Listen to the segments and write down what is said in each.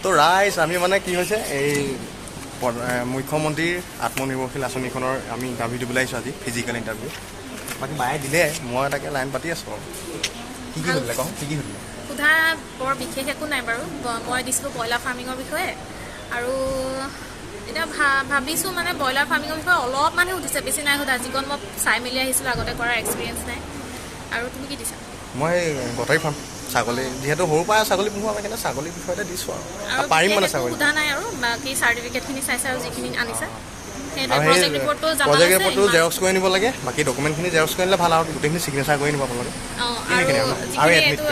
তো ৰাইজ, আমি মানে কি হৈছে, এই মুখ্যমন্ত্ৰীৰ আত্মনিৰ্ভৰশীল আঁচনিখনৰ আমি ইণ্টাৰভিউ দিবলৈ আহিছোঁ আজি, ফিজিকেল ইণ্টাৰভিউ। বাকী মায়ে দিলে, মই তাকে লাইন পাতি আছোঁ। আৰু কি কি সুধিলে কওঁ, কি কি সুধিলে? সোধা বৰ বিশেষ একো নাই বাৰু। মই দিছিলোঁ ব্ৰইলাৰ ফাৰ্মিঙৰ বিষয়ে। আৰু এতিয়া ভাবিছোঁ মানে ব্ৰইলাৰ ফাৰ্মিঙৰ বিষয়ে অলপমানহে সুধিছে, বেছি নাই সোধা। যিকণ মই চাই মেলি আহিছিলোঁ, আগতে কৰাৰ এক্সপিৰিয়েঞ্চ নাই। আৰু তুমি কি দিছা? মই গটাৰী ফাৰ্ম, ছাগলী, যিহেতু সৰুৰ পৰাই ছাগলী পুহোঁ আমি, সেইকাৰণে ছাগলীৰ বিষয়তে দিছোঁ আৰু। আৰু পাৰিম বিশেষ মানে একো ছাগলী সোধা নাই। আৰু বাকী চাৰ্টিফিকেটখিনি চাইছে আৰু যিখিনি আনিছে সেইটোৱে। আৰু প্ৰজেক্ট সেই ৰিপৰ্টটো জমা প্ৰজেক্ট আছে। ৰিপৰ্টটো জেৰক্স কৰি আনিব লাগে। বাকী ডকুমেণ্টখিনি জেৰক্স কৰি আনিলে ভাল আৰু গোটেইখিনি চিগনেচাৰ কৰি আনিব আপোনালোকে। অঁ, আৰু এইখিনি আৰু আৰু যিখিনি এডমিট এইটো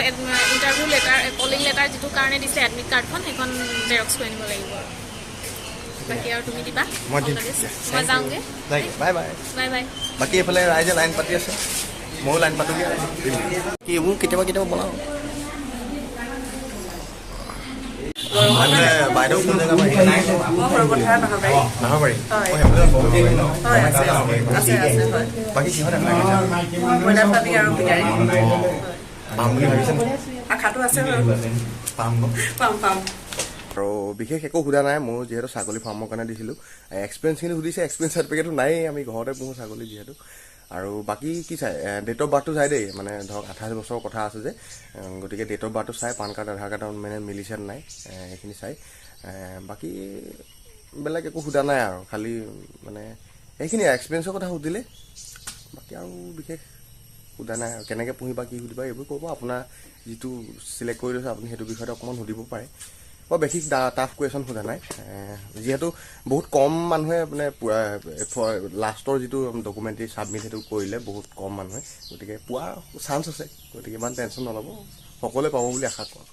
ইণ্টাৰভিউ লেটাৰ, কলিং লেটাৰ যিটো কাৰণে দিছে, এডমিট কাৰ্ডখন, সেইখন জেৰক্স কৰি আনিব লাগিব। আৰু বাকী আৰু তুমি দিবা। মই দিম। All the best. মই যাওঁগৈ। Bye bye. Bye bye. বাকী এইফালে ৰাইজে লাইন পাতি আছে, ময়ো লাইন পাতোগৈ আৰু। কি এইবোৰ কেতিয়াবা কেতিয়াবা বনাওঁ। মানে বাইদেউ কোন জেগা? মই সৰুপথাৰ, নাহৰবাৰী। নাহৰবাৰী? হয়। অঁ, সেইফালে বহুত ন? হয়, আছে আছে আছে হয়। বাকী কিহত এপ্লাই কৰিছা? মই ব্ৰইলাৰ ফাৰ্মিং আৰু পিকাৰী। পাম বুলি ভাবিছে নে? আশাটো আছে বাৰু। পাম ন? পাম পাম। আৰু বিশেষ একো সোধা নাই। মোৰ যিহেতু ছাগলী ফাৰ্মৰ কাৰণে দিছিলোঁ, এক্সপিৰিয়েঞ্চখিনি সুধিছে। এক্সপিৰিয়েঞ্চ চাৰ্টিফিকেটো নায়েই, আমি ঘৰতে পুহোঁ ছাগলী যিহেতু। আৰু বাকী কি চাই, ডেট অফ বাৰ্থটো চাই দেই। মানে ধৰক 28 বছৰৰ কথা আছে যে, গতিকে ডেট অফ বাৰ্থটো চাই, পান কাৰ্ড, আধাৰ কাৰ্ড মানে মিলিছে নাই, এইখিনি চাই। বাকী বেলেগ একো সোধা নাই আৰু খালি মানে এইখিনি এক্সপিৰিয়েঞ্চৰ কথা সুধিলে। বাকী আৰু বিশেষ সোধা নাই। আৰু কেনেকৈ পুহিবা, কি সুধিবা, এইবোৰ ক'ব। আপোনাৰ যিটো চিলেক্ট কৰি লৈছে আপুনি, সেইটো বিষয়তে অকণমান সুধিব পাৰে। বৰ বেছি টাফ কুৱেশ্যন সোধা নাই। যিহেতু বহুত কম মানুহে মানে লাষ্টৰ যিটো ডকুমেণ্টেৰী ছাবমিট সেইটো কৰিলে বহুত কম মানুহে, গতিকে পোৱাৰ চান্স আছে। গতিকে ইমান টেনশ্যন নল'ব, সকলোৱে পাব বুলি আশা কৰোঁ।